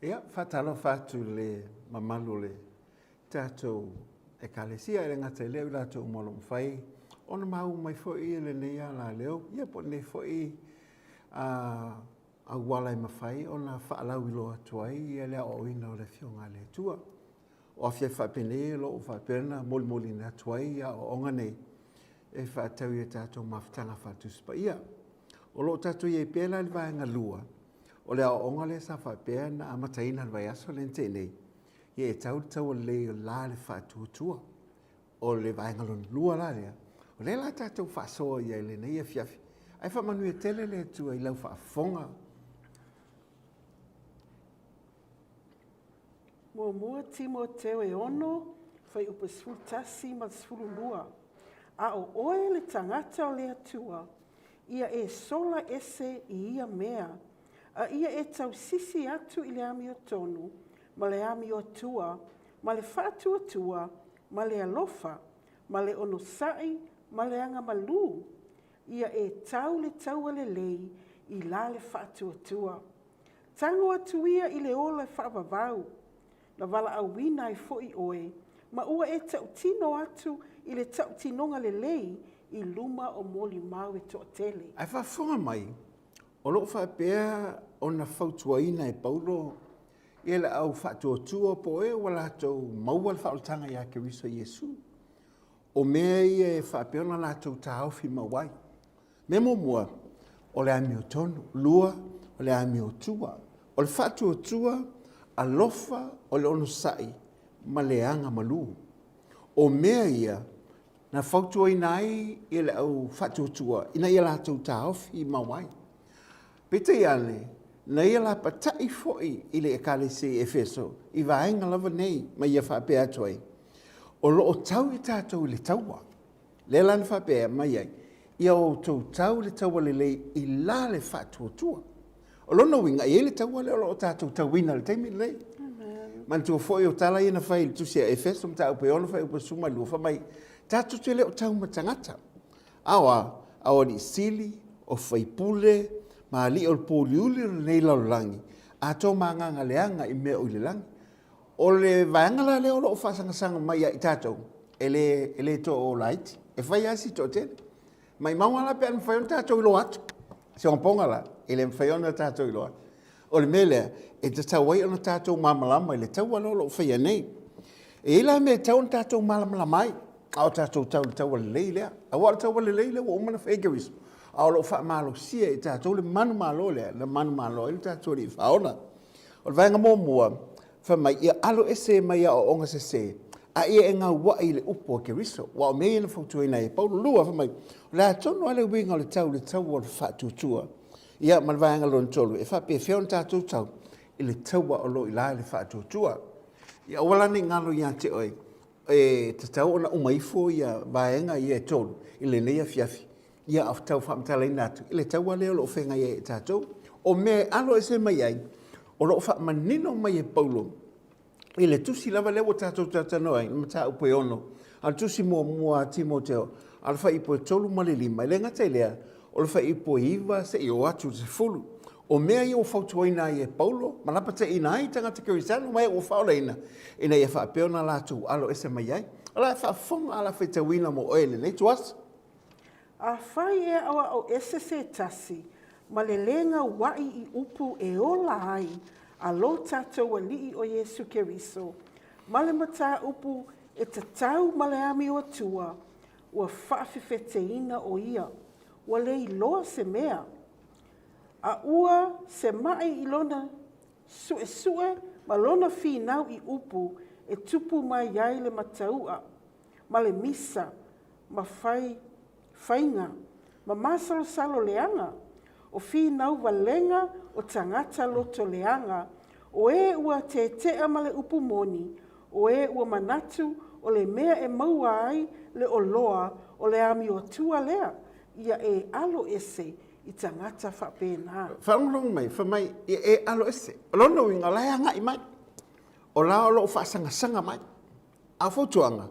Ia, faatalofa atu i le mamalu o le tatou Ekalesia, e le gata i lea o i latou uma o lo o mafai ona maua mai foi lenei alaleo, ia po o lenei foi auala e mafai ona faalauiloa atu ai le aoaoina o le Afioga a le Atua. O afiafi faapenei o lo o faapea ona molimoliina atu ai aoaoga nei e faatatau i a tatou mafutaga faale-Tusi Paia. O lo o tatou i ai pea la i le vaega 2, o le aoaoga lea sa faapea ona amataina i le vaiaso lea na tea nei, ia e tau le taua lelei o le la le faatuatua. O le vaega lona 2 la lea, o lea la tatou faasoa i ai i lenei afiafi. Ae faamanuia tele le Atua i lau faafofoga. Muamua Timoteo e 6, fuaiupu 11 ma le 12. A o oe le tagata o le Atua, ia e sola ese i ia mea, a ia e tausisi atu i le amiotonu ma le amiotua ma le faatuatua ma le alofa ma le onosai ma le agamalu, ia e tau le taua lelei i la le faatuatua. Tago atu ia i le ola e faavavau, na valaauina ai foi oe, ma ua e tautino atu i le tautinoga lelei i luma o molimau e toatele. Ae faafofoga mai, o lo o faapea ona fautuaina e Paulo ia le au faatuatua po o e ua latou maua le faaolataga ia Keriso Iesu. O mea ia e faapea ona latou taofi mau ai. Mea muamua, o le amiotonu. 2, o le amiotua. O le faatuatua, alofa, o le onosai ma le agamalu. O mea ia na fautuaina ai ia le au faatuatua ina ia latou taofi mau ai. Peitai ane, na ia lapatai foi i le Ekalesia i Efeso i vaega lava nei ma ia faapea atu ai, o lo o tau i tatou i le taua. Lea la na faapea mai ai, ia outou tau le taua lelei i la le faatuatua. O lona uiga, e i ai le taua lea o lo o tatou tauina i le taimi lenei. Manatua foi o tala ia na fai i le tusi a Efeso, mataupu e 6 fuaiupu 12, fai mai, tatou te le o tau ma tagata. A o a? A o alii sili, o faipule, ma alii o le pouliuli o lenei lalolagi, atoa ma agaga leaga i mea o i le lagi. O le vaega la lea o lo o faasagasag mai ia i tatou, e le, e le toa laiti, e fai lava si toatele. Maimau lava la pe a mafai ona tatou iloa atu. Si ogapoga la, e le mafai ona tatou iloa atu. O le mea lea, e tatau ai ona tatou malamalama i le taua lea o lo o faia nei. E i ai la mea e tatau ona tatou malamalama ai, a o tatou tau i le taua lelei lea. Aua o le taua lelei lea ua uma ona fai e Keriso, a o lo o faamalosia e tatou le manumalo lea na manumalo ai le tatou Alii Faaola. O le vaega muamua, fai mai, ia alo ese mai aoaoga sese, a ia e gauai i le upu a Keriso. Aua o mea ia na fautuaina ai e Paulo. 2, fai mai, o le a tonu lava le uiga o le tau i le taua o le faatuatua. Ia, ma le vaega lona 3, e faapefea ona tatou tau i le taua o lo o i la i le faatuatua. Ia aua la ne i galo ia te oe, e tatau ona uma ifo ia vaega ia e 3 i lenei afiafi, ia a tau faamatalaina atu i le taua lea o lo o feagai ai e tatou. O mea e alo ese mai ai, o lo o faamanino mai e Paulo i le tusi lava lea ua tatou talatalanoa ai, le mataupu e 6, a o le tusi muamua a Timoteo, a o le fuaiupu e 3 ma le 5, e le gata i lea, o le fuaiupu e 9 seia oo atu i le 10. O mea ia ua fautuaina ai e Paulo ma lapataiina ai tagata kerisiano ma e ua faaolaina, ina ia faapea ona latou alo ese mai ai. O la e faafofoga a la faitauina mo oe i lenei ituaso. Afai e aoao ese se tasi ma le lē gauaʻi i upu e ola ai a lo tatou Alii o Iesu Keriso, ma le mataupu. E tatau ma le amioatua ua faafefeteina o ia, ua le iloa se mea, a ua se ma'i i lona su'esu'e ma lona finau i upu e tupu mai ai le matau'a ma le misa ma fai faiga ma masalosalo leaga, o finau valega o tagata loto leaga, o e ua tete'a ma le upu moni, o e ua manatu o le mea e maua ai le oloa o le amioatua lea, ia e alo ese i tagata faapena. Faalogologo mai, fai mai, ia e alo ese. O lona uiga, o la e agai mai. O la o lo o faasagasag mai. A o fautuaga,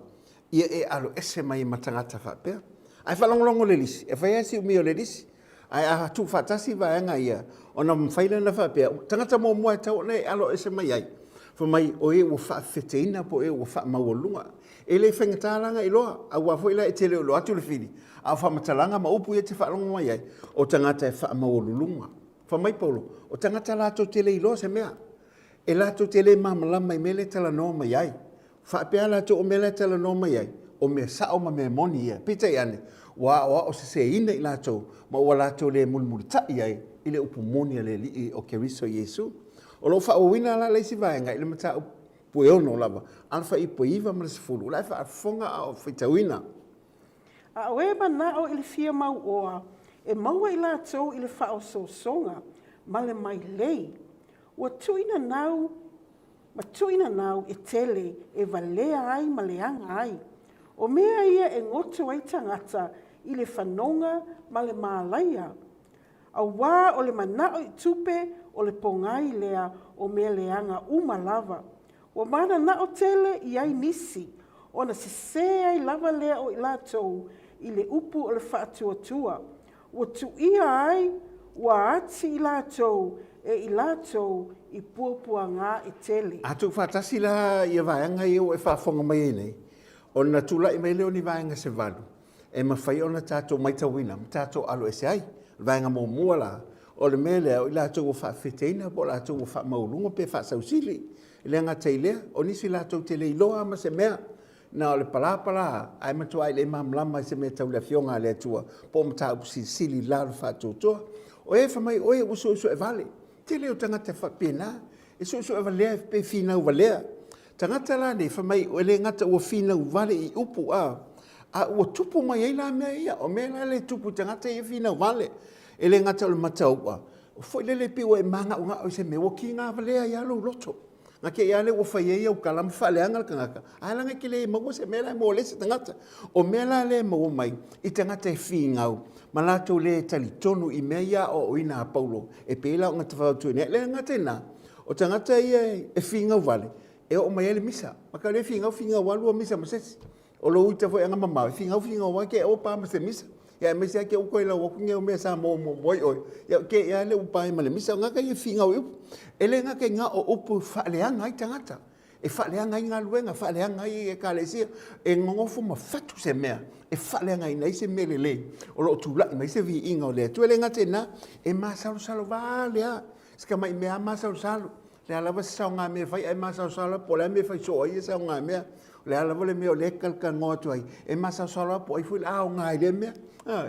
ia e alo ese mai ma tagata faapea. Ae faalogologo le lisi, e fai lava si umi o le lisi. Ae a tuufaatasi vaega ia, ona mafai lea ona faapea, o tagata muamua e tatau ona e alo ese mai ai, fai mai o e ua faafefeteina po o e ua faamaualuluga. E le faigata la ona iloa, aua foi la e te le o iloa atu le fili, a o faamatalaga ma upu ia e te faalogo mai ai, o tagata e faamaualuluga. Fai mai Paulo, o tagata latou te le iloa se mea, e latou te le malamalama i mea lea e talanoa mai ai. Faapea latou o mea la e talanoa mai ai, o mea sao ma mea moni ia. Peitai ane, ua aoao seseina i latou ma ua latou le mulimulitai ai i le upu moni a le Alii o Keriso Iesu. O lo o faaauauina la le isi vaega i le mataupu e 6 lava, a o le fuaiupu e 9 ma le 10, o la e faafofoga a o faitauina. A o e manao i le fia mauoa, e maua i latou i le faaosoosoga ma le mailei, ua tuuinanau ma tuuinanau e tele e valea ai ma leaga ai. O mea ia e goto ai tagata i le fanoga ma le malaia, auā o le manao i tupe o le pogai lea o mea leaga uma lava. Ua mananao tele i ai nisi, ona sesē ai lava lea o i latou i le upu o le faatuatua, ua tuia ai ua ati i latou e i latou i puapuagā e tele. A tuufaatasi la ia vaega ia ua e faafofoga mai ai nei, ona tulai mai lea o ni vaega se valu e mafai ona tatou maitauina ma tatou aloese ai. O le vaega muamua la, o le mea lea o i latou ua faafefeteina po o latou ua faamaualuga pe faasausili. E le gata i lea, o nisi latou te le iloa lava ma se mea, na o le palapala lava ae matuai le malamalama i se mea tau le Afioga a le Atua po o mataupu silisili i la o le faatuatua. O e fai mai, oe ua suesue vale. Tele o tagata e faapena, e suesue valea pe finau valea. Tagata la nei, fai mai, e le gata ua finau vale i upu, a, a ua tupu mai ai la mea ia. O mea la lea e tupu i tagata ia e finau vale. E le gata o le mataua, foi lele pei ua e maga'uga'u i se mea, ua kiga valea ai lava lou loto. Na te i lava lea ua fai ai au tala ma faaleaga le tagata, ae leaga e te le maua se mea la e maua e le isi tagata. O mea la lea e maua mai i tagata e finau ma latou le talitonu i mea ia aoaoina a Paulo e pei la ona fautuaina ai. E le gata i lena, o tagata ia e finau vale, e oo mai ai le misa. Ma tau le finau finau lava lua misa ma se isi. O lou ita foi agamamao, e finau finau lava te oo pa ma se misa. Ia aemaise lava te i ua toe lau atu nei mea sa maua muamua ai oe, ia te i lava lea ua pa ai ma le misa. O gata ia e finau i upu. E le gata i lena o upu e faaleaga ai tagata, e faaleaga ai galuega, e faaleaga ai ekalesia, e nonofo ma fatu se mea e faaleagaina ai se mea lelei o lo o tulai mai se viiga o le Atua. E le gata i lena, e masalosalo vale lava, si tamai mea lava masalosalo. Le a lava se saogamea e fai ae masalosalo lava po o le a le mea e fai soo ai ia saogamea. O le a lava le mea o lea e talatalanoa atu ai, e masalosalo lava po o ai foi o le a aoga i lea mea.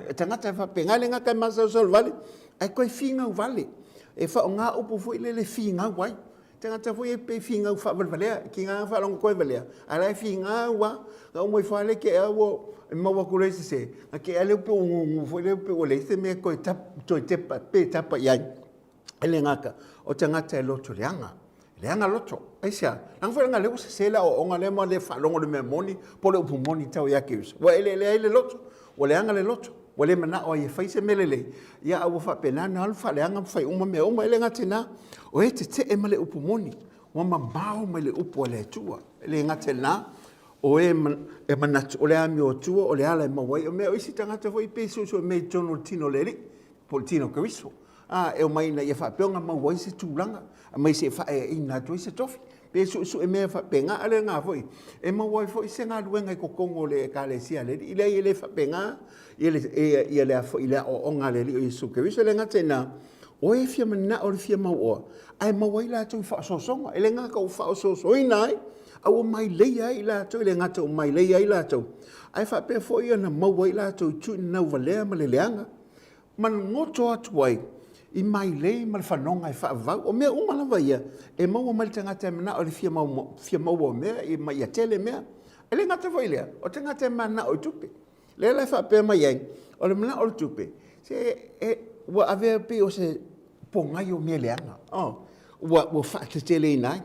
E tagata e faapena, e le gata e masalosalo vale, ae toe finau vale. E faaaoga upu foi lele e finau ai. Tagata foi ia pei e finau faavalevalea, e tiga lava ona faalogo atu e valea, a o la e finau lava. Na uma ifo lava lea te i lava ua maua atu loa e sese, na te i lava lea pei ua gugu foi lea pei ua leai se mea e toe tepa pe tapa i ai. E le gata, o tagata e loto leaga, leaga loto. Aisea? Leaga foi leaga lea ua sese le aoaoga lea ma le faalogo i le mea moni po o le upu moni tau ia Keriso. Ua eleele ai le loto, ua leaga le loto, ua le manao ai e fai se mea lelei, ia a ua faapena ona alu faaleaga ma fai uma mea uma. E le gata i lena, o e tetee ma le upu moni, ua mamao mai le upu a le Atua. E le gata i lena, o e e manatu o le amioatua o le ala e maua ai o mea. O isi tagata foi pei e suesue mea i totonu o le tino o le Alii po o le tino o Keriso. A, e omai ina ia faapea ona maua ai se tulaga, aemaise e faaeaina atu ai se tofi. Pe suesue mea faapena, a o le lena foi, e maua ai foi se galuega i totonu o le Ekalesia a le Alii. Leai, e le faapena ia le a foi le aoaoga a le Alii o Iesu Keriso. E le gata i lena, o e fia manao i le fia mauoa, ae maua ai latou i faaosoosoga. E le gata ua faaosoosoina ai, A ua mailei ai i latou, e le gata ua mailei ai latou, ae faapea foi ona maua ai latou i tuuinauvalea ma le leaga, ma goto atu ai i mailei ma le fanoga e faavavau. O mea uma lava ia e maua mai le tagata e manao i le fia maua o mea ma ia tele mea. E le gata foi i lea, o tagata e mananao i tupe. Lea la e faapea mai ai, o le manao o le tupe, se e, ua avea pei o se pogai o mea leaga. Oh, ua faateteleina ai.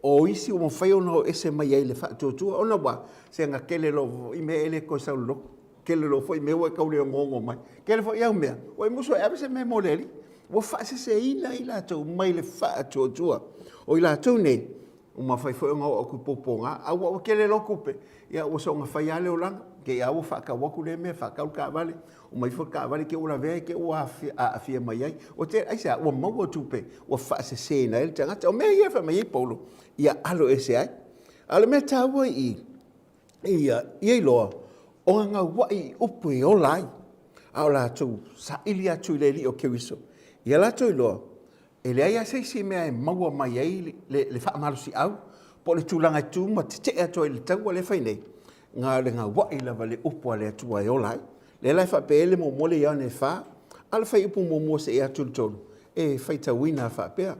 O isi ua mafai ona o ese mai ai le faatuatua, ona ua se na tele loa i mea e le toe sau lotu. Tele loa foi mea ua e tau le onoono mai. Tele foi au mea, ua e musu e ave se mea mo le Alii. Ua faaseseina i latou mai le faatuatua. O i latou nei, Ua mafai foi ona oo atu i puapuaga, a ua tele loa tupe, ia ua soona fai lava le olaga, te i lava ua faatau atu lea mea, faatau le taavale, uma ifo le taavale te i ua lavea ai, te i ua aafia mai ai. Ua tele, aisea? Ua maua tupe ua faaseseina ai le tagata. O mea ia e fai mai ai Paulo, ia alo ese ai. A o le mea taua i i, ia iloa, o gagaua'i i upu e ola ai, a o latou saili atu i le Alii o Keriso, ia latou iloa, E leai lava se isi mea e maua mai ai le faamalosiau po o le tulaga e tu ma tetee atu ai i le taua lea e fai nei, na o le gauai lava i le upu a le Atua e ola ai. Lea la e faapea ai le muamua lea Ioane 4, a o le fuaiupu muamua seia atu i le 3, e faitauina faapea.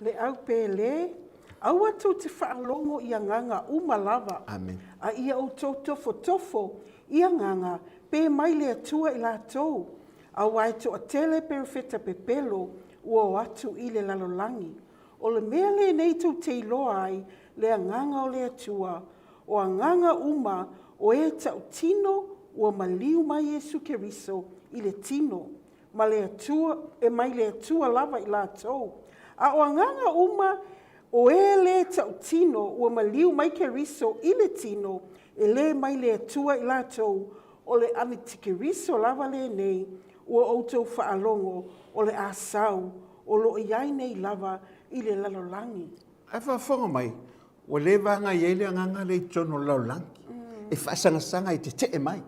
Le au pele, aua tou te faalogo i agaga uma lava. Amen. A ia outou tofotofo i agaga pe mai le Atua i latou, Aua e toatele perofeta pepelo ua o atu i le lalolagi. O le mea lenei tou te iloa ai le agaga o le Atua, o agaga uma o e tautino ua maliu mai Iesu Keriso i le tino, ma le Atua, e mai le Atua lava i latou. A o agaga uma o e lē tautino ua maliu mai Keriso i le tino, e lē mai le Atua i latou, O le Anitikeriso lava lenei ua outou faalogo o le a sau, o lo o i ai nei lava i le lalolagi. Ae faafofoga mai, ua leva ona i ai le agaga lea i totonu o le lalolagi, e faasagasaga e tetee mai.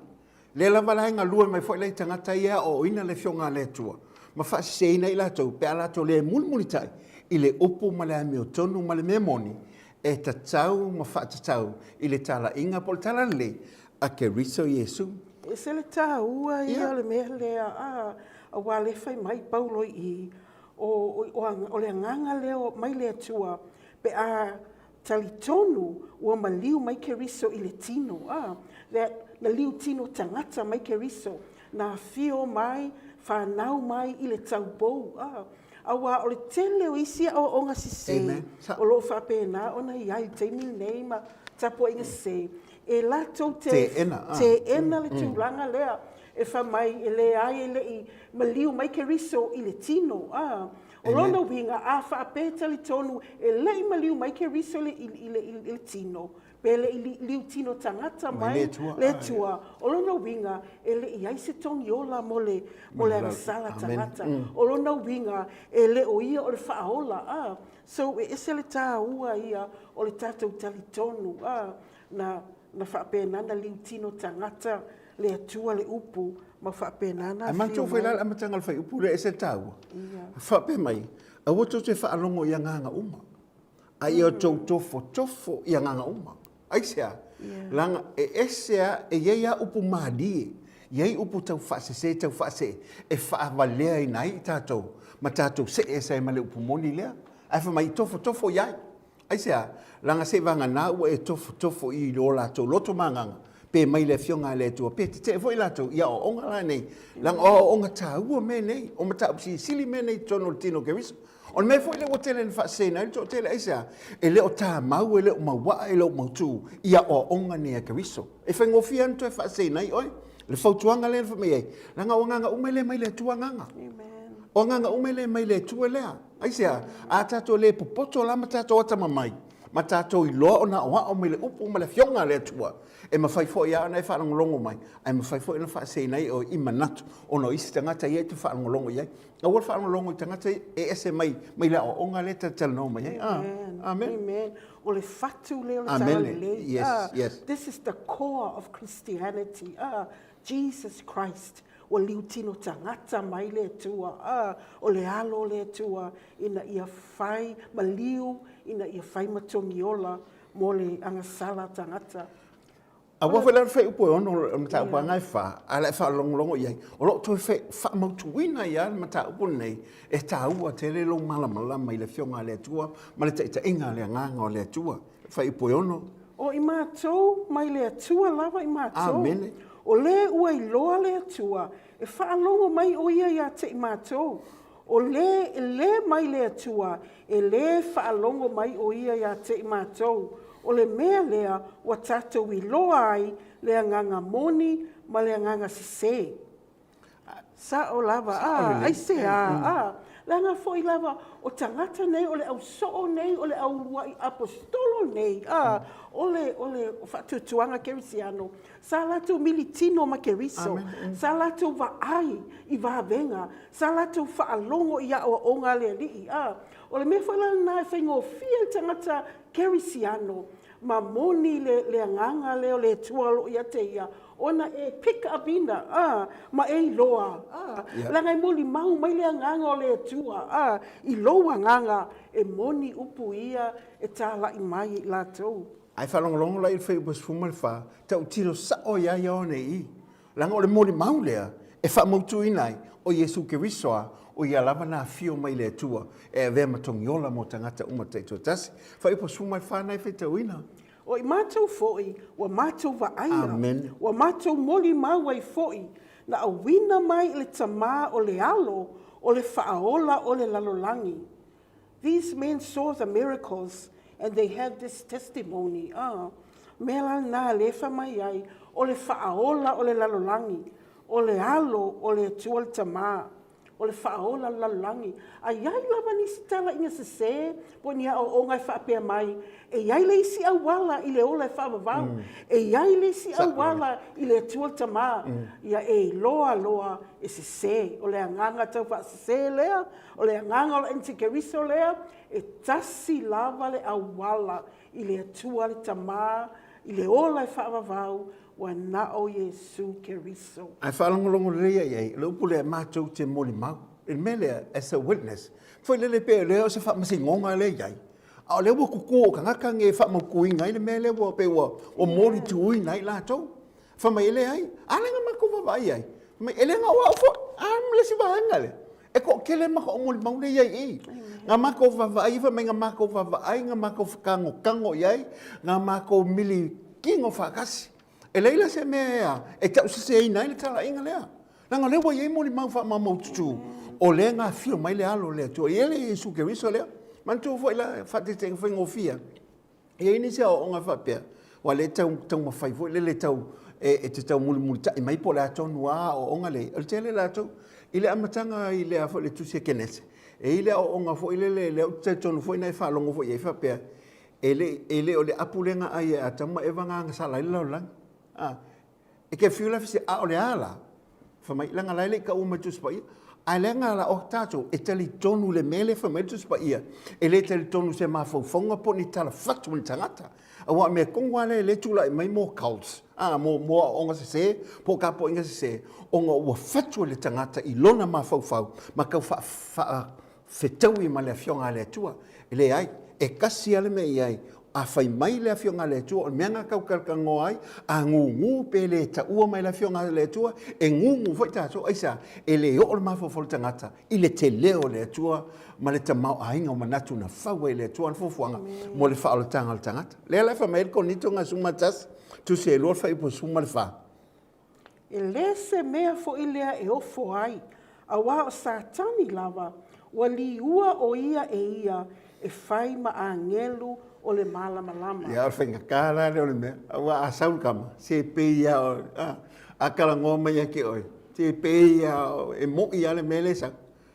Lea lava la e galue mai foi lai tagata ia e aoaoina le Afioga a le Atua ma faaseseina ai latou pe a latou le mulimulitai i le upu ma le amiotonu ma le mea moni e tatau ma faatatau i le talaiga po o le talalelei a Keriso Iesu. E ese le taua ia o le mea lea, a, aua o lea e fai mai Paulo i i, o, o, o le agaga lea mai le Atua pe a talitonu ua maliu mai Keriso i le tino, a, that maliu tino tagata mai Keriso, na afio mai, fanau mai i le taupou, a. Aua o le tele o isi aoaoga sese o lo o faapena ona i ai i le taimi lenei ma tapuaiga sese, e latou te teena le tulaga lea e fai mai e leai e le i maliu mai Keriso i le tino. O lona uiga, a faapea e talitonu e le i maliu mai Keriso i le tino, pe le i liutino tagata mai le Atua, o lona uiga e le i ai se togi ola mo le mo le agasala tagata. O lona uiga e le o ia o le faaola. A so e ese le taua ia o le tatou talitonu a na na faapena na liutino tagata le Atua le upu ma faapena na Ae manatua foi la le amataga o le fuaiupu lea e ese le taua. Faapea mai, aua tou te faalogo i agaga uma. A ia outou tofotofo i agaga uma. Aisea? Leaga e ese a, e i ai lava upu malie, e i ai upu tau faasese, tau faasee, e faavaleaina ai i tatou, ma tatou see ese ai ma le upu moni lea. Ae fai mai, tofotofo i ai. Aisea? Leaga seiavagana ua e tofotofo i o latou loto ma agaga, pe mai le Afioga a le Atua, pe tetee foi latou i aoaoga la nei, leaga o aoaoga taua mea nei, o mataupu silisili mea nei i totonu o le tino o Keriso. O le mea foi lea ua tele ina faaseseina ai le toatele, aisea? E le o tamau, e le o mauaa, e le o mautū i aoaoga nei a Keriso. E faigofie lava ona toe faaseseina ai oe. Le fautuaga lea na fai mai ai, leaga o agaga uma e le mai le Atua agaga. O agaga uma e le mai le Atua lea. Aisea? A tatou le popoto la ma tatou atamamai, ma tatou iloa ona aoao mai le upu ma le Afioga a le Atua, e mafai foi lava ona e faalogologo mai, ae mafai foi ona faaseseina ai oe i manatu ona o isi tagata ia e te faalogologo i ai. Aua le faalogologo i tagata e ese mai mai le aoaoga lea e talatalanoa mai ai. Ah, amen. Amen. O le fatu lea o le talalelei. Yes, ah, yes. This is the core of Christianity. Ah, Jesus Christ. Ua liutino tagata mai le Atua, a, o le Alo o le Atua, ina ia fai ma liu, ina ia fai ma togiola mo le agasala a tagata. Aua foi la le fuaiupu e 6 o le mataupu lava lena e 4, a o le a e faalogologo i ai, o lo o toe faamautuina ai lava le mataupu lenei, e taua tele lou malamalama i le Afioga a le Atua ma le taitaiga a le Agaga o le Atua. Fuaiupu e 6. O i matou mai le Atua lava i matou. Amene. O le ua iloa le Atua, e faalogo mai o ia ia te i matou. O le e le mai le Atua, e lē faalogo mai o ia ia te i matou. O le mea lea ua tatou iloa ai le agaga moni ma le agaga sesē. Sa'o lava, a, aisea, a, leaga foi lava o tagata nei, o le au soo nei, o le au uluai aposetolo nei, a, o le, o le faatuatuaga kerisiano, sa latou militino ma Keriso, sa latou vaai i vavega, sa latou faalogo i aoaoga a le Alii, a. O le mea foi la lena e faigofie i le tagata kerisiano ma moni le, le agaga lea o le Atua o lo o ia te ia, ona e pick up ina, a, ma e iloa, a, leaga e molimau mai le agaga o le Atua, a, i lou agaga e moni upu ia e talai mai e i latou. Ae faalogologo la i le fuaiupu 14, tautino sao ia Ioane i i, leaga o le molimau lea e faamautuina ai, o Iesu Keriso a, o ia lava na afio mai le Atua e avea ma togiola mo tagata uma taitoatasi. Fuaiupu 14 na e faitauina. O i matou foi, ua matou vaaia, Amene. ua matou molimau ai foi, na auina mai e le Tama o le Alo o le Faaola o le lalolagi. These men saw the miracles and they have this testimony. Ah, mea la lena lea e fai mai ai, o le Faaola o le lalolagi, o le Alo o le Atua le Tama. o le faaola le lalolagi. A i ai lava nisi talaiga sesē po o ni aoaoga e faapea mai, e i ai le isi auala i le ola e faavavau, e i ai le isi auala i le Atua le Tama, ia e iloa loa e sesē. O le agaga taufaasesē lea, o le agaga o le antikeriso lea, e tasi lava le auala i le Atua le Tama, i le ola e faavavau, Ua na o Iesu Keriso. Ae faalogologo lelei ai i ai, o le upu lea matou te molimau. I le mea lea, as a witness, foi lele pei o lea o se faamasinoga lea e i ai, a o lea ua tutu o tagata nei e faamautuina ai le mea lea ua pei ua molituina ai latou. Fai mai, e leai, a lea na matou vaavaai i ai? Fai mai, e le na o au foi, a ma le isi vaega lea. E toatele maka o molimau lea e i ai i i. Na matou vaavaai, fai mai na matou vaavaai, na matou fetagotago i ai, na matou mili kino faatasi. E leai la se mea e tauseseina ai le talaiga lea. Leaga o lea ua i ai molimau faamaumaututu, o lea na afio mai le Alo o le Atua. E i ai le Iesu Keriso lea. Manatua foi la, faataitaiga faigofie, E i ai nisi aoaoga faapea, aua o lea e tau taumafai foi lele tau, e te tau mulimulitai mai po o le a tonu lava aoaoga lea, o le tele latou. I le amataga i le a foi le tusi a Kenese, e i ai le aoaoga foi lele, lea ou te talitonu foi na e faalogo foi i ai faapea, e le, e le o le apu lea na ai e Atamu ma Eva na agasala ai le lalolagi. A, E te fiu la fesili, a o le a la? Fai mai, leaga la e le i taua mai le Tusi Paia. Ae leaga la o tatou e talitonu i le mea lea e fai mai le Tusi Paia, e le talitonu i se mafaufauga po o ni tala fatu a ni tagata. Aua o le mea tonu lava lea lea e tulai mai mo cults, a, mo, mo aoaoga sese, po o tapuaiga sese, ona ua fatu e le tagata i lona mafaufau ma tau faa, faa, fetaui ma le Afioga a le Atua. E leai, e tasi lava le mea e i ai, a fai mai le Afioga a le Atua, o le mea lena tau talatalanoa ai, a gugu pe le taua mai le Afioga a le Atua, e gugu foi tatou. Aisea? E le oo le mafaufau o le tagata i le tele o le Atua ma le tamaoaiga o manatu na fau ai e le Atua ana fuafuaga mo le faaolataga o le tagata. Lea la e fai mai ai le Korinito 11, tusi e 2 fuaiupu 14. E le se mea foi lea e ofo ai, auā o Satani lava, ua liua ʻo ia e ia e fai ma agelu o le malamalama. Ia, o le faigata la lea o le mea, aua a sau le tama, se pei lava o, a, a talanoa mai ia te oe, se pei lava e moʻi lava le mea lea e sau.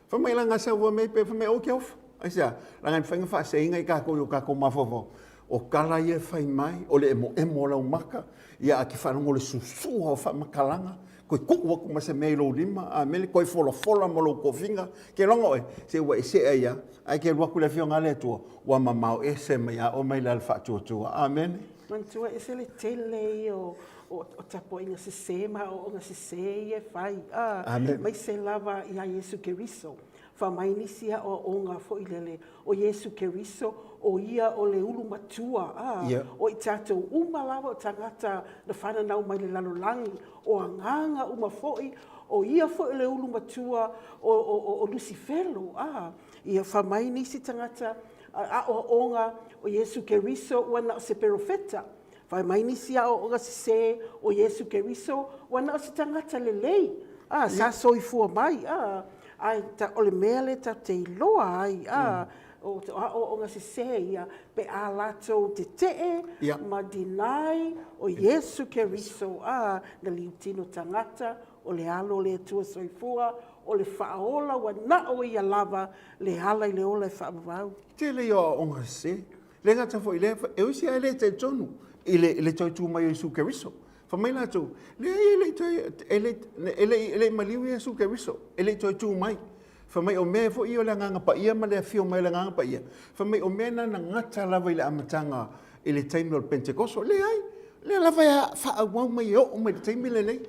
Fai mai la sau fai mai pe fai mai o ke ofa. Aisea, leaga e mafai ona faaseseina i tatou i o tatou mafaufau. O tala ia e fai mai, o le emoemo o lau maka, ia a te faalogo i le susua o faamatalaga, toe tuu atu ma se mea i lou lima, a mea lea, toe folafola ma lou tofiga. Ke logo oe, se ua e see ai lava, ae te alu atu i le Afioga a le Atua, ua mamao ese mai lava oe mai le ala faatuatua. Amene. Manatua e ese le tele ia o, o, o tapuaiga sesē ma aoaoga sesē ia e fai, a, aemaise lava ia Iesu Keriso. Fai mai nisi aoaoga foi lele, o Iesu Keriso, o ia o le ulu matua, a, o i tatou uma lava o tagata na fananau mai le lalolagi, o agaga uma foi, o ia foi o le ulu matua o, o, o, o Lusifelo, a. Ia fai mai nisi tagata aoaoga o Iesu Keriso ua na o se perofeta. Fai mai nisi aoaoga sesē o Iesu Keriso ua na o se tagata lelei, a, sa soifua mai, a, ae ta, o le mea lea tatou te iloa ai, a, o aoaoga sesē ia pe a latou tetee ma deny o Iesu Keriso, a, na liutino tagata o le Alo o le Atua Soifua, o le Faaola ua na o Ia lava le ala i le ola e faavavau. Tele ia o aoaoga sese. Le gata foi i lea, e ui se ae le talitonu i le, i le toe tu mai o Iesu Keriso. Fai mai latou, leai e le i toe, e le, e le, e le i maliu Iesu Keriso, e le i toe tu mai. Fai mai o mea foi ia o le Agaga Paia ma le afio mai o le Agaga Paia, fai mai o mea na na gata lava i le amataga i le taimi o le Pentekoso. Leai, lea lava e faaauau mai e oo mai i le taimi lenei.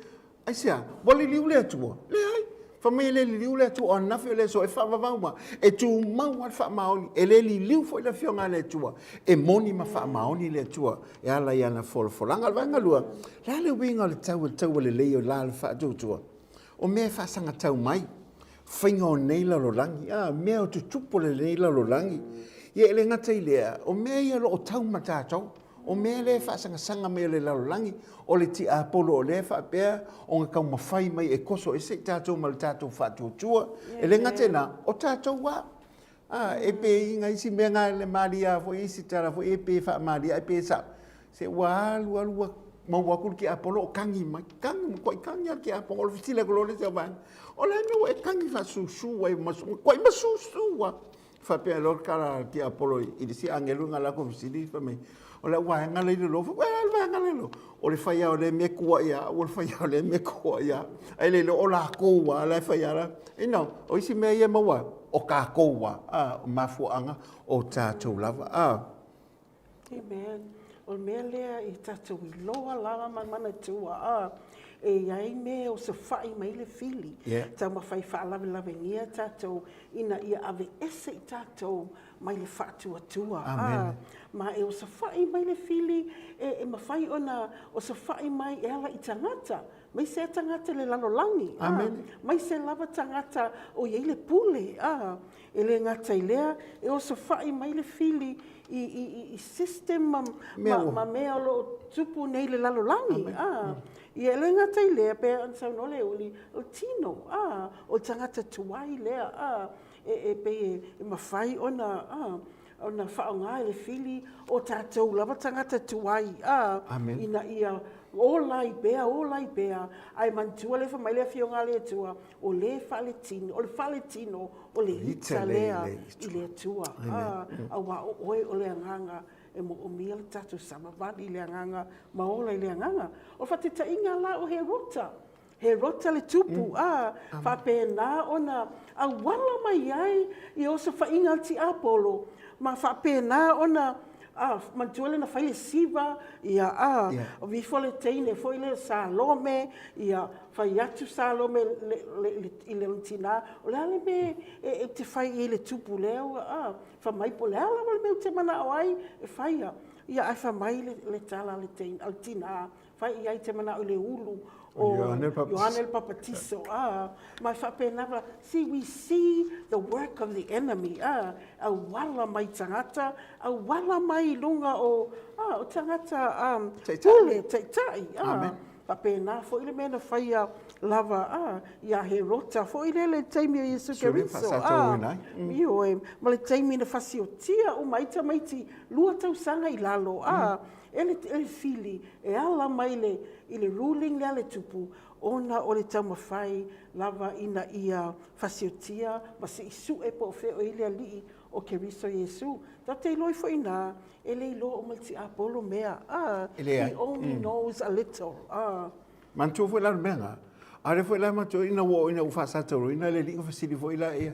Aisea? Ua liliu le Atua? Leai. Fai mai e le liliu le Atua, o ananafi o le aso e faavavau ma e tumau lava le faamaoni. E le liliu foi le Afioga a le Atua. E moni ma faamaoni le Atua e ala i ana folafolaga. O le vaega lua, le a le uiga o le tau, le taua lelei o la le faatuatua? O mea e faasagatau mai, faiga o nei lalolagi, a, mea o tutupu o lenei lalolagi. Ia e le gata i lea, o mea ia o lo o tau ma tatou. O mea lea e faasagasanga mai o le lalolagi, o le tiapolo o lea e faapea ona taumafai mai e toso ese i tatou ma le tatou faatuatua. E le gata i lena, o tatou lava. A, e pei na isi mea na le malia foi isi tala foi e pei e faamalia ae pei e sao. Se ua alu alu ua maua atu le tiapolo o kagi mai. Kagi, matuai kagi lava le tiapolo. O le fesili atu loa le isi au vaega, o le a le mea ua e kagi faasusu ai, matuai masusu lava. Faapea loa le tala a le tiapolo i le isi agelu na latou fesili fai mai, o lau vaega la i lalo. Fai atu, le vaega la i lalo? O le fai lava o lea mea tua ia au, o le fai lava o lea mea tua ia au. Ae le iloa o latou lava la e fai lava. You know, o isi mea ia e maua ai, o tatou lava, a, o mafuaaga o tatou lava, a. Amen. O le mea lea i tatou iloa lava ma manatua, a, e i ai mea e osofai mai le fili, taumafai e faalavelavegia tatou ina ia aveese i tatou mai le faatuatua. Amen. A, ma e osofai mai le fili, e, e mafai ona osofai mai e ala i tagata, maise a tagata i le lalolagi. Amen. A, maise lava tagata o i ai le pule. A, e le gata i lea, e osofai mai le fili i, i, i, i system ma, ma, ma mea o lo o tupu nei i le lalolagi. A, ia e le gata i lea, pei ona saunoa Leuli, o le tino, a, o le tagata tuai lea, a, e, e pei e, e mafai ona, a, ona faaaoga e le fili o tatou lava tagata tuai, a, Amen. ina ia ola ai pea, ola ai pea, ae manatua lea fai mai le Afioga a le Atua, o le faaletino, o le faaletino o le ita lea i le Atua. A, auā o oe o le agaga e moomia le tatou savavali i le agaga ma ola i le agaga. O le faataitaiga la o Herota, Herota le tupu, a, faapena ona auala mai ai ia osofaiga a le tiapolo, ma faapena ona, a, manatua lea na fai le siva, ia, a, ifo le teine foi lea o Salome, ia, fai atu Salome i lona tina, o le a le mea e te fai i ai i le tupu lea ua, a, fai mai po o le a lava le mea ou te manao ai e faia. Ia, ae fai mai le tala a le tina, fai i ai te manao i le ulu o Ioane le Papatiso, a, ma e faapena, see, we see the work of the enemy, a, auala mai tagata, auala mai i luga o, a, o tagata, pule, taitai, a. Faapena foi le mea na faia lava a ia Herota foi lele i le taimi o Iesu Keriso, a, ioe, ma le taimi na fasiotia uma ai tamaiti lua tausaga i lalo, a, e le, e le fili e ala mai le, i le ruling lea a le tupu, ona o le taumafai lava ina ia fasiotia ma se i sue po o fea o i ai le Alii o Keriso Iesu. Tatou te iloa ifo i ina, E le iloa uma le tiapolo mea, ah, he only knows a little, ah. Manatua foi la le mea lena, a o lea foi la matou ina ua ina ua faasataurina le alii ona fesili foi lea,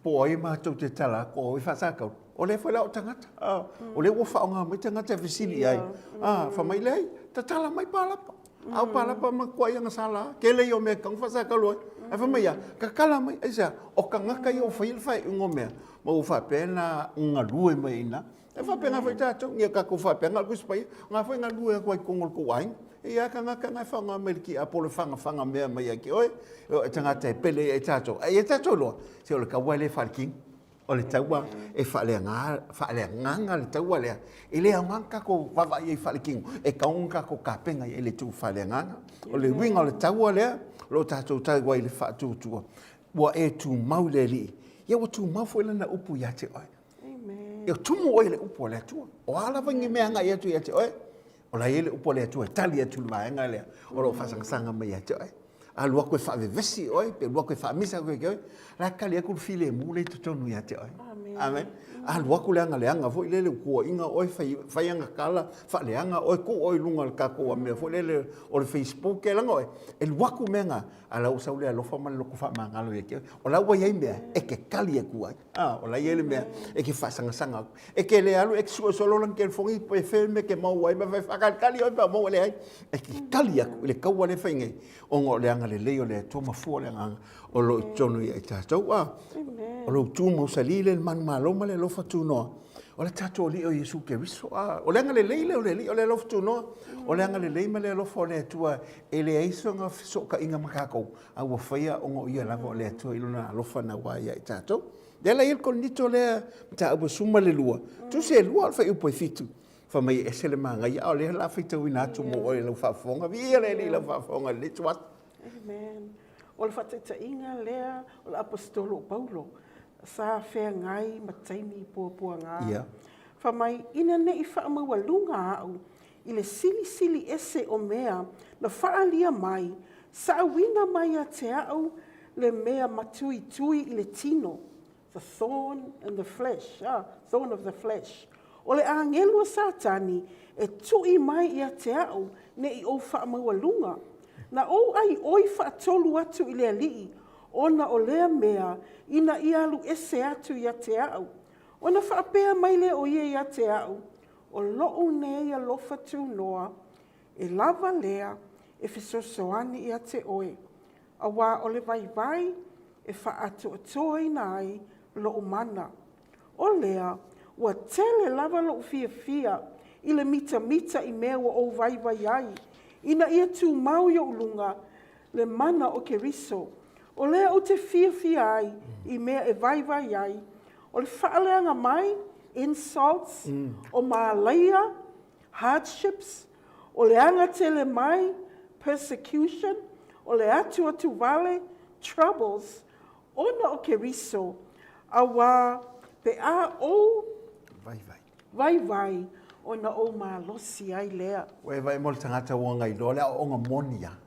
Po o ai matou te tala atu, o ai faasakaulu, o lea foi la o tagata, a, o lea ua faaaoga mai tagata e fesili i ai, a, fai mai, leai, tatala mai palapa. A o palapa ma kuai agasala lava, tele ia o mea e tatau ona faasakaulu ai. Ae fai mai a, tatala mai, aisea, o tagata ia ua faia le faaiuga o mea, ma ua faapea ona galue mai i ina. E faapena foi tatou, ia tatou faapea na o le Tusi Paia, o na foi e galue atu ai i totonu o le tou aiga. E i ai lava tagata na e faaaoga mai le tiapo le fagafaga mea mai ia te oe, o le tagata e pele ia i tatou. Ae ia tatou iloa, se o le taua e le faaletino. O le taua e faaleagaga le taua lea. E le aoga ona tatou vaavaai i ai faaletino, e tatau ona tatou tapena i ai i le itu faaleagaga. O le uiga o le taua lea, o lo o tatou tau ai i le faatuatua, ua e tumau i le Alii, ia ua tumau foi lana upu ia te oe. E tumu oe i le upu a le Atua. O a lava ni mea agai atu ia te oe, o la e i ai le upu a le Atua e tali atu i le vaega lea o lo o faasagasaga mai ia te oe. A alu atu e faavevesi oe, pe alu atu e faamisa atu ia te oe, o la e tali atu le filemu lea i totonu ia te oe. Amen. A alu atu le agaleaga foi lele ua tuuaiina oe, fai, fai ana tala, faaleaga oe, tuu oe i luga o le tatou mea foi lele o le Facebook, e laga oe, e alu atu mea na, a o la ua sau le alofa ma le loto faamagalo ia te oe. O la ua i ai mea e te tali atu ai. Ah, o la e i ai le mea e te faasagasaga atu. E te le alu e te sue solo lana telefoni pe fea le mea e te maua ai ma fai faatalitali oe pe a maua leai. E te tali atu i le taua lea e fai nei ona o le agalelei o le Atua ma fua o le Agaga o lo o i totonu ia i tatou. Ah, o lou tu mausali lea i le manumalo ma le alofa tunoa o le tatou Alii o Iesu Keriso. Ah, o le agalelei lea o le Alii o le alofa tunoa, o le agalelei ma le alofa o le Atua e leai sona fesootaiga ma tatou a ua faia ona o ia lava o le Atua i lona alofa naua ia i tatou. Lea la i ai le Korinito lea mataupu e 12, tusi e lua o le fuaiupu e 7, fai mai e ese le manaia, a o lea o le a faitauina atu mo oe i lau faafofoga. Viia le Alii i lau faafofoga i lenei ituaso. Amen. O le faataitaiga lea o le Aposetolo o Paulo, sa feagai ma taimi puapuaga. Yeah. Fai mai, ina ne i faamaualuga au i le silisili ese o mea na faaalia mai, saauina mai ia te au le mea matuitui i le tino, the thorn in the flesh, ah, thorn of the flesh, o le agelu a Satani e tui mai ia te au ne i ou faamaualuga. Na ou aioi faatolu atu i le Alii ona o lea mea ina ia alu ese atu ia te au. Ona faapea mai lea o ia ia te au, O loʻu nei alofa tunoa, e lava lea e fesoasoani ia te oe, auā o le vaivai e faaatoatoaina ai loʻu mana. O lea, ua tele lava loʻu fiafia i le mitamita i mea ua ou vaivai ai, ina ia tumau i oʻu luga le mana o Keriso. O lea ou te fiafia ai i mea e vaivai ai, O le faaleaga mai, insults, o malaia, hardships, o le aga tele mai, persecution, o le atuatu vale, troubles, ona o Keriso, auā pe a ou Vaivai. vaivai, ona ou malosi ai lea. Ua e vaai mo le tagata ua gailoa le aoaoga moni lava.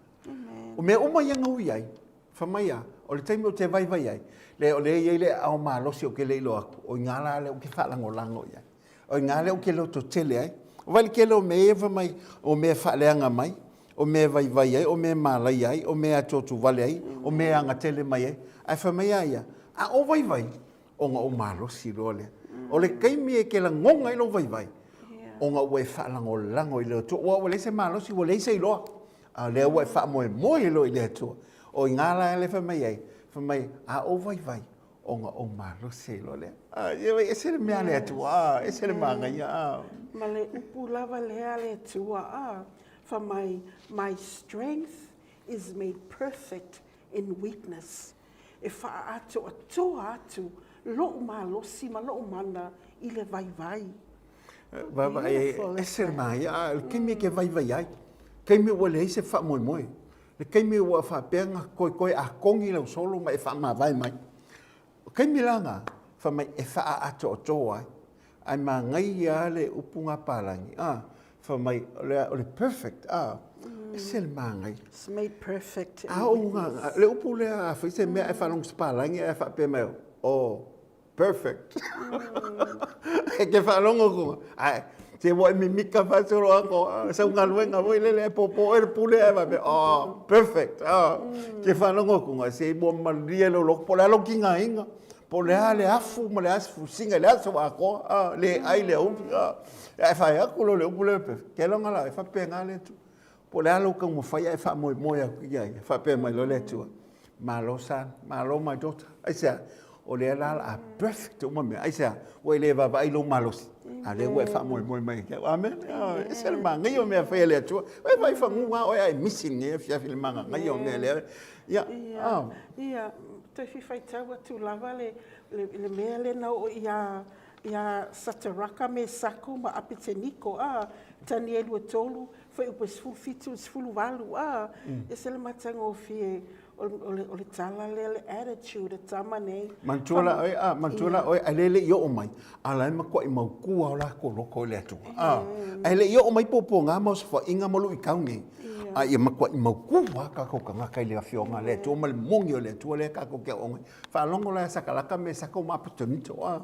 O mea uma ia na ui ai, Fai mai a, o le taimi ou te vaivai ai, le o lea e i ai le aao malosi ou te le iloa atu, o i ina la lea ou te faalagolago i ai. O i ina lea ou te lototele ai. O vai le tele o mea ia fai mai, o mea e faaleaga mai, o mea e vaivai ai, o mea e malaia ai, o mea e atuatu vale ai, o mea e agatele mai ai. Ae fai mai a ia, a ou vaivai, ona ou malosi loa lea. O le taimi e te lagona ai lou vaivai, ona ua e faalagolago i le Atua. Aua ua leai se malosi, ua leai se iloa. A o lea ua e faamoemoe loa i le Atua. O i ina la lea e fai mai ai, fai mai, a ou vaivai, ona ou malosi ai loa lea. A, ia, e ese le mea a le Atua, a, ese le manaia, a. Ma le upu lava lea a le Atua, a, fai mai, my strength is made perfect in weakness. E faaatoatoa atu lou malosi ma lou mana i le vaivai. Vaavaai, e ese le manaia, a o le taimi e te vaivai ai, taimi ua leai se faamoemoe, le taimi ua faapea ona koekoe a kogi lau solo ma e faamavae mai. O taimi la na, fai mai e faaatoatoa ai, ae manaia lava le upu na palagi, a, fai mai o le, o le perfect, a, ese le manaia. It's made perfect in A o le upu lea a fai se mea ae faalogo se palagi ae faapea mai, oh, Perfect. E ke faalogo ku. Ai, se ua e mimika faasolo ako, sau galuega foi lele e pōpō e le pule ae faapea, oh, perfect. Oh. Ke faalogo ku, se ua malie lou loto, po o le a lou tigaina, Po o le a le afu ma le a se fusiga i le aso atoa, a, le ai i le aoauli, a, ae fai atu loa le upu lea, keloga la, e faapena le Atua. Po o le a lou taumafai ae faamoemoe atu ia ia, faapea mai loa le Atua, Malo son, malo my daughter. Aisea? O lea la o le a perfect uma mea. Aisea? Ua e le vaavaai i lou malosi, a o lea ua e faamoemoe mai ia te au. Amene. E ese le manaia o mea e fai a le Atua. E vaai fagu lava oe ae misi i lenei afiafi i le mananaia o mea lea. Ia, oh. Ia, toe fia faitau atu lava le, le, le mea lea na oo ia, ia Sataraka, Mesako ma Apeteniko, a, Tanielu e 3, fuaiupu e 17 18, a, ese le matagofie o, o, le, o le tala lea, le attitude a tama nei. Manatua la oe, a, manatua la oe, ae le le i oo mai, a la e matuai mautu lava o latou loto i le Atua. A, ae le i oo mai puapuaga ma osofaiga ma luitau nei, a ia matuai mautu lava tatou tagata i le Afioga a le Atua ma le moni o le Atua lea tatou te aoaoga ai. Faalogo la ia Sakalaka, Mesaka ma Apetenito, a.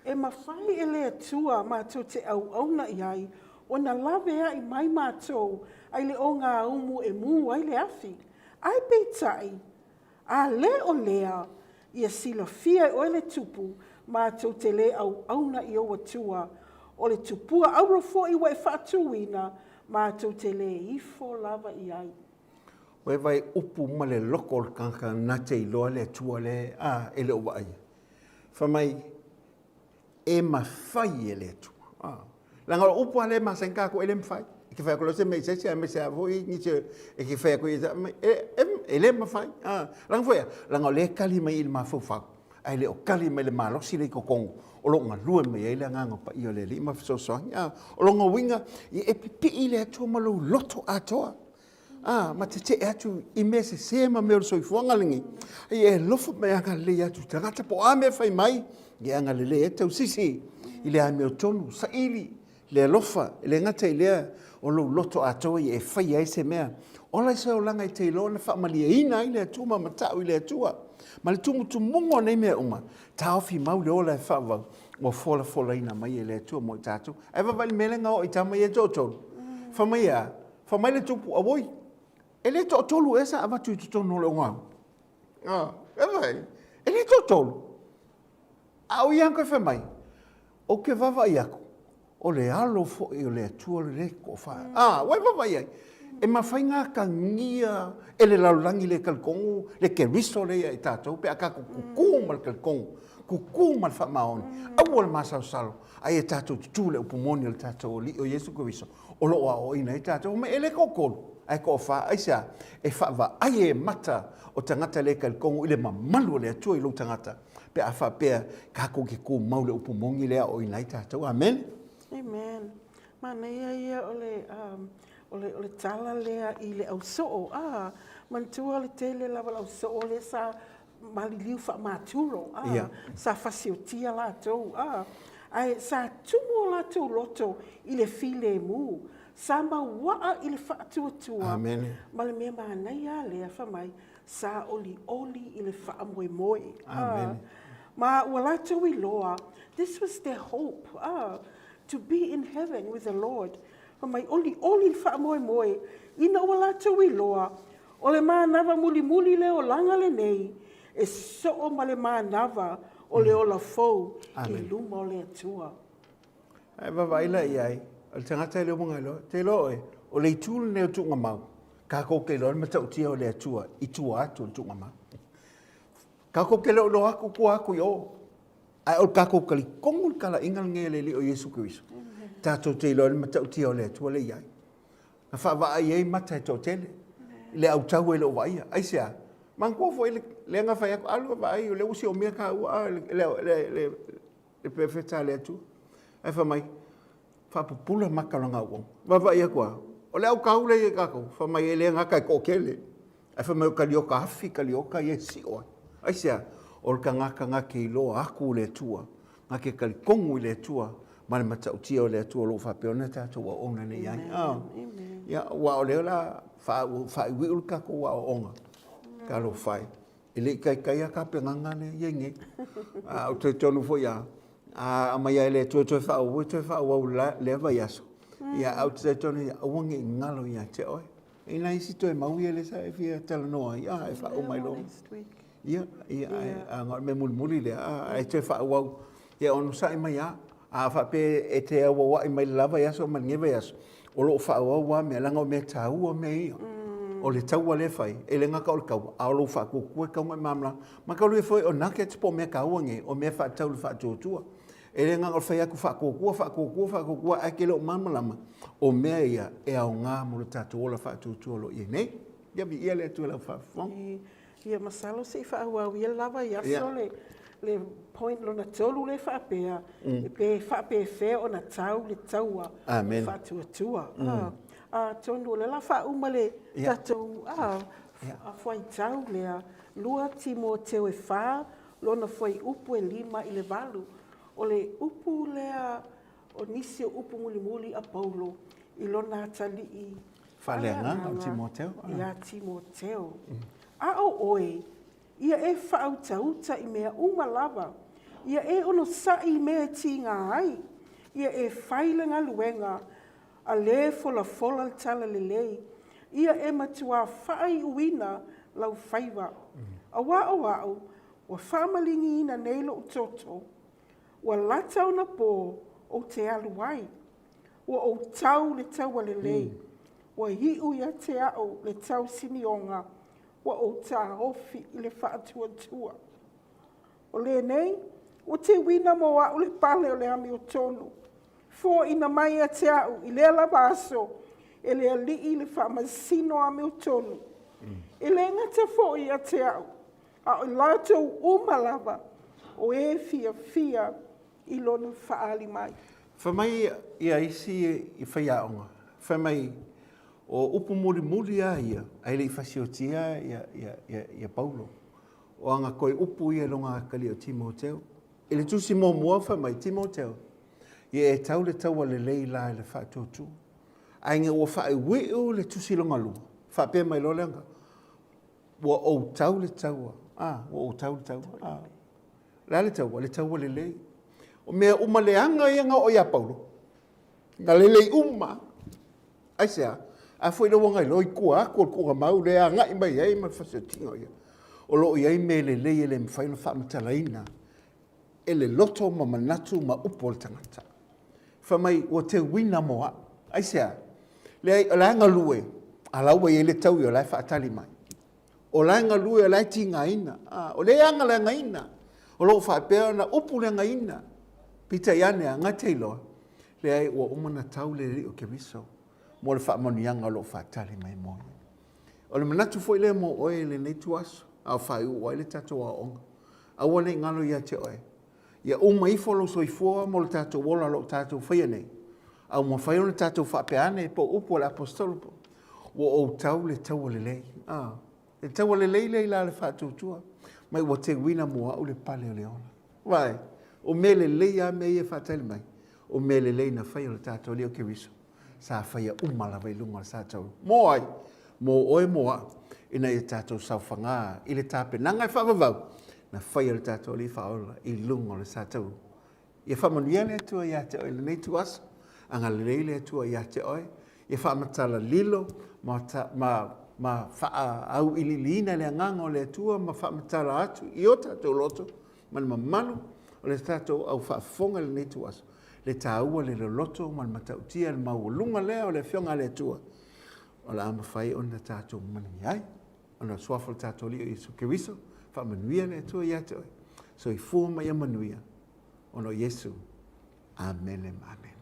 E mafai e le Atua matou te auauna i ai, ona laveai mai matou ai le ogāumu e mū ai le afi. Ae peitai, a le o lea, ia silafia e oe le Tupu, matou te lē auauna i ou Atua, o le tupua auro foi ua e faatūina, matou te lē ifo lava i ai. Ua e vaai upu ma le loko o le tagata na te iloa le Atua lea, a, e le o vaaia. Fai mai, e mafai e le Atua. Ah. Leaga o upu lava lea e masani tatou e le mafai. E te fai atu loa se mea i se isi, aemaise lava foi nisi e te fai atu i e, e, e le mafai. Ah. Leaga foi a, leaga o lea e tali mai i le mafaufau, ae le o tali mai le malosi lea i totonu o lo o galue mai ai le Agaga Paia o le Alii ma fesoasoani. Ah. O lona uiga, ia e pipii i le Atua ma lou loto atoa. A, ma tetee atu i mea sese ma mea o le soifuaga lenei. Ia e alofa ma e agalelei atu i tagata po o a mea e fai mai, ia e agalelei ai tausisi i le amiotonu, saili le alofa, e le gata i lea o lou loto atoa ia e faia ai se mea. Ola i se olaga e te iloa na faamalieina ai le Atua ma matau i le Atua. Ma le tumutumuga o nei mea uma, taofi mau le ola e faavavau, ua folafolaina mai e le Atua mo i tatou. Ae vaavaai i le mea lea na oo i tama ia e toatolu. Fai mai e a? Fai mai le tupu, auoi, e le toatolu ea sa avatu i totonu o le ogau. Ah, e vai, e le toatolu. A o ia koe fai mai, ou te vaavaai atu, o le alo foi o le Atua le toafa. Ah, ua e vaavaai ai. E mafai ona atagia e le lalolagi le talitonu, le Keriso lea ia i tatou, pe a tatou tutū ma le talitonu, tutū ma le faamaoni, aua le masalosalo, a ia tatou tutū le upu moni o le tatou Alii o Iesu Keriso, o lo o aoaoina ai tatou. Ma e le toatolu, ae toafa. Aisea? E faavaai e mata o tagata le talitonu i le mamalu o le Atua i lou tagata, pe a faapea tatou te tumau le upu moni lea e aoaoina ai tatou. Amene. Amen. Manaia ia o le, um, o le, o le tala lea i le ausoo. Ah, manatua le tele lava o le ausoo lea sa maliliu faamaturo, a, yeah. sa fasiotia latou, a, ae sa tumu o latou loto i le filemu, sa mauaa i le faatuatua, Amen. ma le mea manaia a lea, fai mai, sa olioli i le faamoemoe. Amen. A, ma ua latou iloa, this was their hope, a, to be in heaven with the Lord. Fai mai, olioli i le faamoemoe, ina ua latou iloa, O le manava mulimuli le olaga lenei e sosoo ma le manava o le ola fou i luma o le Atua. Ae vaavaai la i ai, o le tagata e le o mangailoa, te iloa oe, o le itu lenei o tuugamau, tatou te iloa le matautia o le Atua i tua atu o le tuugamau. Tatou te le o iloa atu tua atu i o, ae o le tatou talitonu i le talaiga lenei a le Alii o Iesu Keriso, tatou te iloa le matautia o le Atua lea e i ai. Na faavaai ai mata e toatele i le autau e le o vaaia. Aisea? Manatua foi le lea na fai atu, alu e vaai, o lea ua siomia taua a le, le, le, le, le perofeta a le Atua. Ae fai mai, faapupula mata o lana auauna. Vaavaai atu a, o le autau lea ia tatou, fai mai e le gata e toatele, ae fai mai o kalioka afi, kalioka ia e sio ai. Aisea? O le tagata na te iloa atu le Atua, na te talitonu i le Atua, ma le matautia o le Atua o lo o faapea ona tatou auauna nei ai. Ia, aua o lea la faaiuiu le tatou aoaoga, talofa e, e le i taitai lava tapenaga lea e i ai nei. A ou te talitonu foi lava, a aumai lava e le Atua e toe faaauau, e toe faaauau i lea vaiaso. Ia, ae ou te talitonu ia, aua ne i galo ia te oe. E i ai nai isi toe mau ia lea sa e fia talanoa ai, a, e faauma ai loa. Ia, ia, ae, a, o le mea mulimuli lea, a, ae toe faaauau, ia onosai mai lava. A faapea e te auauai mai le la vaiaso ma lenei vaiaso, o lo o faaauau lava mea, leaga o mea taua mea ia. O le taua lea e fai, e le gata o le taua, a o lou faatuatua e tatau ona e malamalama. Mataulia foi o nuggets po o mea taua nei, o mea e faatatau i le faatuatua. E le na o le fai atu faatuatua, faatuatua, faatuatua, ae te le o malamalama, o mea ia e aoga mo le tatou ola faatuatua o lo o i ai nei. Ia viia le Atua i lau faafofoga. Ia masalo se i faaauau ia lava i aso le le point lona tolu lea faapea, pe faapefea ona tau le taua o le faatuatua. Atonu o lea o le a faauma le tatou fuaitau lea, 2 Timoteo e 4, lona fuaiupu e 5 i le 8. O le upu lea o nisi o upu mulimuli a Paulo i lona atalii faaleagaga o Timoteo. Ia Timoteo. A o oe, ia e faautauta i mea uma lava, ia e onosai i mea e tiga ai, ia e fai le galuega a le folafola le talalelei, ia e matuā faaiuina lau faiva. Aua o au, ua faamaligiina nei lou toto, ua lata ona pō ou te alu ai, ua ou tau le taua lelei, ua iu ia te au le tausinioga, ua ou taofi i le faatuatua. O lenei, ua teuina mo au le pale o le amiotonu, foaina mai ia te au i lea lava aso e le Alii le faamasino amiotonu. E le gata foi ia te au, a o i latou uma lava o e fiafia i lona faaali mai. Fai mai ia isi i faiaoga, fai mai o upu mulimuli lava ia ae le i fasiotia ia Paulo. O ana toe upu ia i lona atalii o Timoteo. I le tusi muamua fai mai, Timoteo, ia e tau le taua lelei la i le faatuatua. Ae ina ua faaiuiu le tusi lona lua, faapea mai loa lea, ua ou tau le taua, a, ua ou tau le taua, a. O le a le taua? Le taua lelei. O mea uma leaga ia na oo ia Paulo, na lelei uma. Aisea? A foi lea ua na iloa i tua atu o le tuugamau lea e agai mai ai ma le fasiotiga o ia. O lo o i ai mea lelei e le mafai ona faamatalaina e le loto ma manatu ma upu o le tagata. Fai mai, ua teuina mo au. Aisea? Leai, o la e galue, a la ua i ai le taui o la e faatali mai. O la e galue, o la e tigaina. A, o lea e agaleagaina. O lo o faapea ona upu leagaina. Peitai ane, a gata iloa, leai, ua uma ona tau le Alii o Keriso mo le faamanuiaga o lo o faatali mai mo ia. O le manatu foi lea mo oe i lenei ituaso, a o faaiuiu ai le tatou aoaoga. Aua ne i galo ia te oe, ia uma ifo lou soifua mo le tatou ola o lo o tatou faia nei, a ua mafai ona tatou faapea ane po o upu a le Aposetolo po, ua ou tau le taua lelei. A, le taua lelei lea i la le faatuatua, mai ua teuina mo au le pale o le ola. Vaai, o mea lelei lava mea ia e faatali mai, o mea lelei na faia o le tatou Alii o Keriso, sa faia uma lava i luga o le sa taulu. Mo ai? Mo oe mo au, ina ia tatou saofaga i le tapenaga e faavavau na faia e le tatou Alii Faaola i luga o le sa taulu. Ia faamanuia le Atua ia te oe i lenei ituaso, agalelei le Atua ia te oe, ia faamatala lilo ma, ta, ma, ma faaauiliiliina le agaga o le Atua ma faamatala atu i o tatou loto ma le mamalu o le tatou au faafofoga i lenei ituaso, le taua, le loloto ma le matautia, le maualuga lea o le Afioga a le Atua, o le a mafai ona tatou manuia ai. Ona o le Suafa o le tatou Alii o Iesu Keriso, faamanuia le Atua ia te oe. Soifua ma ia manuia, ona o Iesu. Amene ma amene.